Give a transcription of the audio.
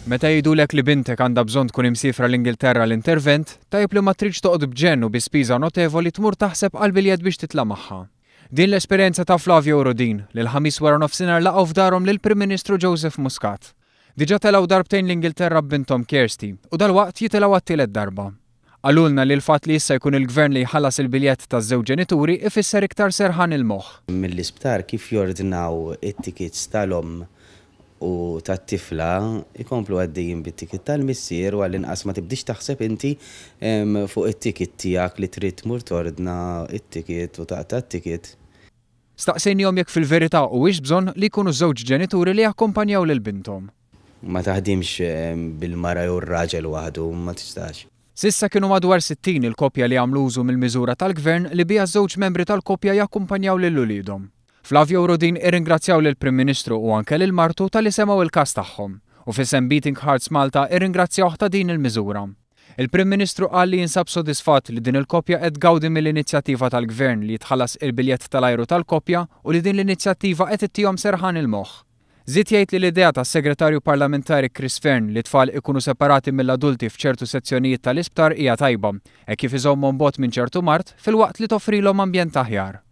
Meta jgħidulek li bintek għandha bżonn tkun imsiefra l-Ingilterra għal intervent, tajjeb li ma tridx toqgħod b'ġenn u bi spiża notevoli tmur taħseb għal biljett biex titla' magħha. Din l-esperjenza ta' Flavio u Rodin, li l-Ħamis waranofsinhar laqgħu f'darhom lill-Prim Ministru Joseph Muscat. Diġà telgħu darbtejn l-Ingilterra b'binthom Kirsty u dalwaqt jitilgħu għat-tielet darba. Qalulna li l-fatt li issa jkun il-Gvern li jħallas il-biljett taż-żewġ ġenituri ifisser iktar serħan il-moħħ. Mill-isptar kif jordnaw it-tickets tal-omm u tat-tifla, ikomplu għaddejjin bit-ticket tal-missier u għall-inqas ma tibdiex taħseb inti fuq it-ticket tiegħek li trid tmur tordna t-ticket u taqta' t-ticket. Staqsejnihom jekk fil-verità huwiex bżonn li jkunu ż-żewġ ġenituri li jakkumpanjaw lil binthom. Ma taħdimx bil-mara jew r-raġel waħdu, ma tistax. S'issa kienu madwar 60 il-koppja li għamlu użu mill-miżura tal-Gvern li biha żewġ membri tal-koppja jakkumpanjaw lil uliedhom. Flavio u Rodin irringrazzjaw lill-Prim Ministru u anke lil martu talli semgħu l-każ tagħhom. U f'isem Beating Hearts Malta irringrazzjawh ta' din il-miżura. Il-Prim Ministru qal li jinsab sodisfatt li din il-koppja qed tgawdi mill-inizjattiva tal-Gvern li jitħallas il-biljett tal-ajru tal-koppja u li din l-inizjattiva qed ittihom serħan il-moħħ. Żied jgħid li l-idea tas-Segretarju Parlamentari Chris Fearne li t-tfal ikunu separati mill-adulti f'ċertu sezzjonijiet tal-isptar hija tajba, hekk kif iżommhom bogħod minn ċertu mard filwaqt li toffrilhom ambjent aħjar.